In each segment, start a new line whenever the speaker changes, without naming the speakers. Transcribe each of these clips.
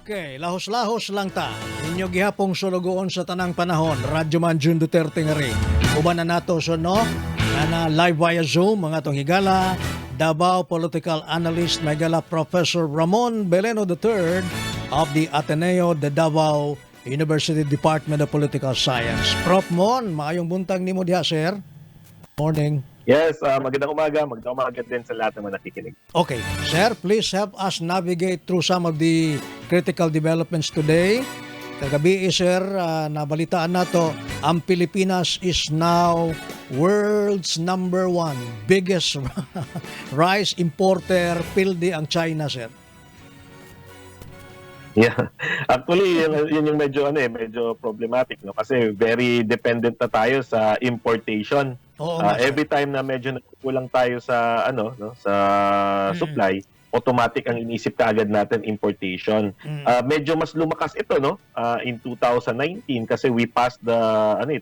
Okay, lahos-lahos lang ta. Inyo gihapong sulugoon sa tanang panahon. Radyo man June Duterte nga rin. Uban na nato so no, na live via Zoom, mga tong higala, Davao Political Analyst, Megala Professor Ramon Beleno III of the Ateneo de Davao University Department of Political Science. Prof Mon, maayong buntag nimo diha, sir. Morning.
Yes, magandang umaga din sa lahat ng mga nakikinig.
Okay, sir, please help us navigate through some of the critical developments today. Kagabi, sir, nabalitaan nato, ang Pilipinas is now world's number one biggest rice importer, pildi ang China, sir.
Yeah. Actually, yun yung medyo problematic, no? Kasi very dependent na tayo sa importation. Every time na medyo nagkukulang tayo sa supply, automatic ang inisip kaagad natin importation. Medyo mas lumakas ito, no? In 2019 kasi we passed the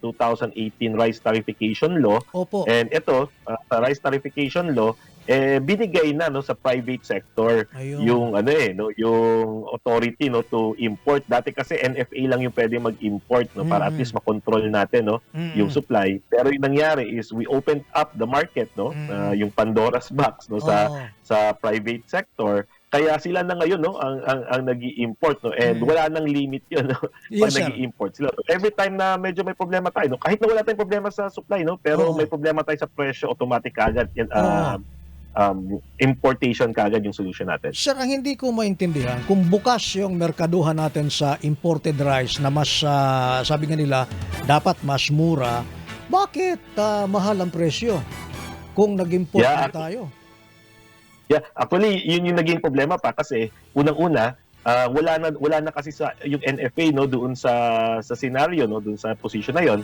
2018 rice tariffication law.
Opo.
And ito, sa rice tariffication law, binigay na sa private sector. Ayun. Yung authority to import. Dati kasi NFA lang yung pwede mag-import para at least makontrol natin yung supply. Pero yung nangyari is we opened up the market yung Pandora's box sa private sector. Kaya sila na ngayon ang nag-i-import and wala nang limit 'yun
Yes,
pag nag-i-import sila. Every time na medyo may problema tayo kahit na wala tayong problema sa supply pero may problema tayo sa presyo, automatic agad importation kagad yung solution natin.
Sir, ang hindi ko maintindihan, kung bukas yung merkaduhan natin sa imported rice na mas, sabi nga nila, dapat mas mura, bakit mahal ang presyo kung nag-import na tayo?
Yeah, actually, yun yung naging problema pa kasi unang-una, wala na kasi sa yung NFA doon sa scenario doon sa position na yon.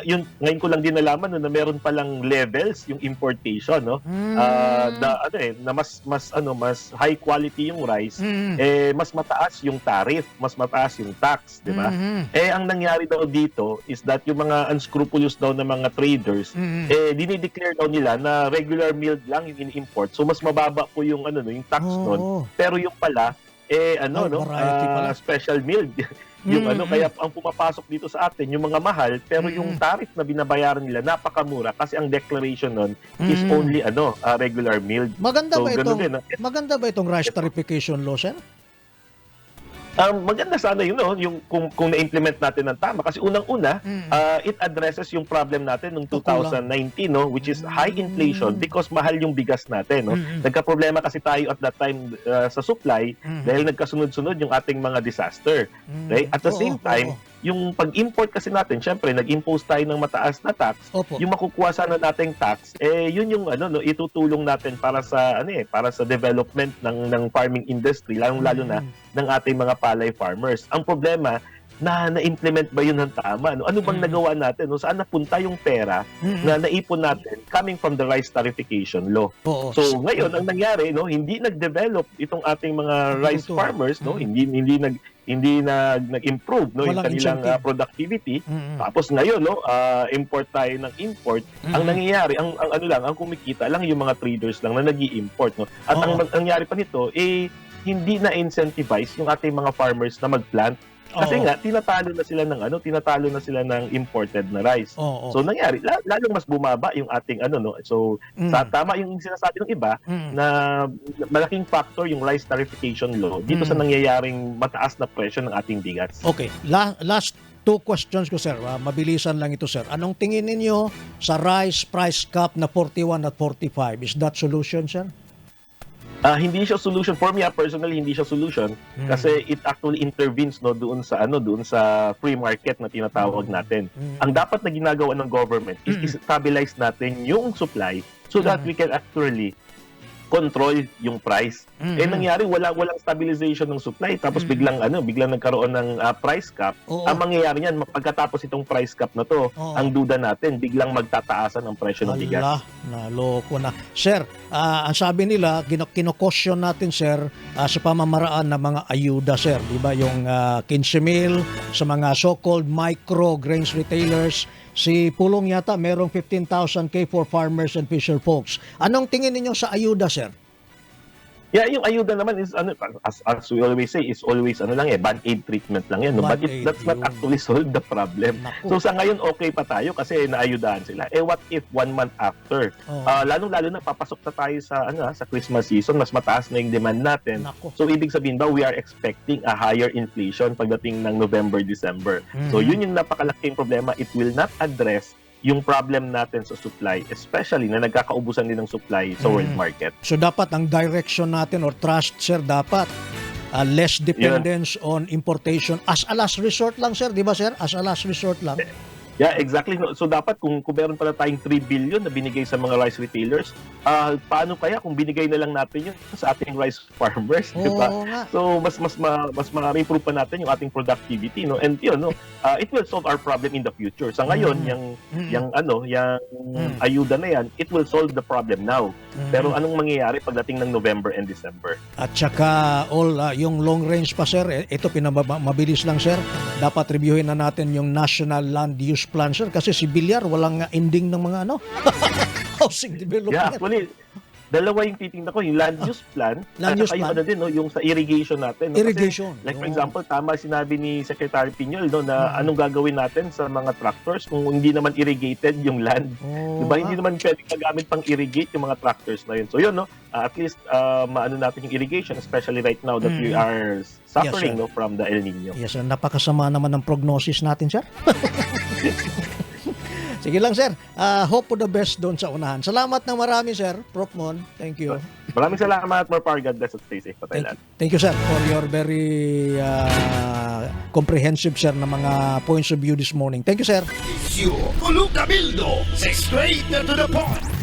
Yun ngayon ko lang din nalaman na meron pa lang levels yung importation na mas high quality yung rice, mas mataas yung tariff, mas mataas yung tax, di ba? Ang nangyari daw dito is that yung mga unscrupulous daw na mga traders dinideclare daw nila na regular milled lang yung in-import. So mas mababa po yung yung tax doon. Pero yung pala special milled yung kaya ang pumapasok dito sa atin yung mga mahal pero yung tariff na binabayaran nila napakamura kasi ang declaration nun is only regular milled.
Maganda ba itong rice tariffication law, sir?
Maganda sana yun, yung kung na-implement natin ng tama. Kasi unang-una, it addresses yung problem natin noong 2019, which is high inflation because mahal yung bigas natin. Nagka-problema kasi tayo at that time sa supply dahil nagkasunod-sunod yung ating mga disaster. Okay? At the same time, yung pag-import kasi natin, syempre, nag-impose tayo ng mataas na tax. Yung makukuha sana nating tax, yun yung itutulong natin para sa development ng farming industry, lalo na ng ating mga palay farmers. Ang problema, na-implement ba yun ng tama? Ano bang nagawa natin? Saan napunta yung pera na naipon natin coming from the rice tariffication law? So ngayon, ang nangyari, hindi nag-develop itong ating mga rice farmers, hindi nag-improve yung kanilang productivity. Tapos ngayon import tayo ng import. Ang nangyayari, ang kumikita lang yung mga traders lang na nag-i-import. At ang nangyari pa nito hindi na incentivize yung ating mga farmers na mag-plant. Kasi nga tinatalo na sila ng imported na rice. So nangyari, lalong mas bumaba yung ating sa tama yung sinasabi ng iba na malaking factor yung rice tariffication law dito sa nangyayaring mataas na presyo ng ating bigas.
Okay, last two questions ko, sir. Mabilisan lang ito, sir. Anong tingin ninyo sa rice price cap na 41 at 45? Is that solution, sir?
Hindi siya solution for me personally, hindi siya solution kasi it actually intervenes doon sa free market na tinatawag natin. Ang dapat na ginagawa ng government is stabilize natin yung supply so that we can actually control yung price. Nangyari walang stabilization ng supply tapos biglang nagkaroon ng price cap. Ang mangyayari niyan pagkatapos itong price cap na to, ang duda natin biglang magtataasan ang presyo ng bigas.
Naloko na. Sir, ang sabi nila kinokosyon natin, sir, sa pamamaraan ng mga ayuda, sir, di ba? Yung 15,000 sa mga so-called micro grains retailers. Si Pulong yata merong 15,000 for farmers and fisher folks. Anong tingin ninyo sa ayuda, sir?
Yeah, yung ayuda naman is as we always say, is always band-aid treatment lang yan, no? But
Band-aid,
that's not
yun.
actually solve the problem.
Naku.
So sa ngayon okay pa tayo kasi naayudahan sila. What if 1 month after?
Oo.
Lalong-lalo na papasok na tayo sa Christmas season, mas mataas na yung demand natin.
Naku.
So ibig sabihin ba we are expecting a higher inflation pagdating ng November, December. So yun yung napakalaking problema. It will not address yung problem natin sa supply, especially na nagkakaubusan din ng supply sa world market.
So dapat ang direction natin or trust, sir, dapat less dependence on importation as a last resort lang, sir. Di ba, sir? As a last resort lang.
Yeah, exactly. So dapat kung meron pala tayong 3 billion na binigay sa mga rice retailers, paano kaya kung binigay na lang natin yun sa ating rice farmers, di ba?
Oo nga.
So mas ma-improve pa natin yung ating productivity, no? And yun, no, it will solve our problem in the future. Sa ngayon, yung ayuda na yan, it will solve the problem now. Pero anong mangyayari pagdating ng November and December?
At saka yung long range pa, sir, ito mabilis lang, sir. Dapat reviewin na natin yung National Land Use Plan, sir, kasi si Villar walang ending ng mga housing development.
Yeah, actually, dalawa yung titingnan ko, yung land use plan,
Land
at
use
saka yung
plan.
no, yung sa irrigation natin. No?
Irrigation.
Kasi, like for
Oo.
example, tama sinabi ni Secretary Piñol, no, na anong gagawin natin sa mga tractors kung hindi naman irrigated yung land.
Oo
Diba?
nga.
Hindi naman pwedeng magamit pang irrigate yung mga tractors na yun. So yun, no, at least maano natin yung irrigation, especially right now that we are suffering,
Yes, sir.
no, from the El Nino.
Yes, sir. Napakasama naman ng prognosis natin, sir. Sige lang, sir. Hope for the best doon sa unahan. Salamat ng marami, sir. Prof. Mon. Thank you.
Maraming salamat, more power, God bless, at stay safe pa tayo lahat.
Thank you, sir, for your very comprehensive, sir, na mga points of view this morning. Thank you, sir.
Isyu, Kulog Cabildo, say straight to the point.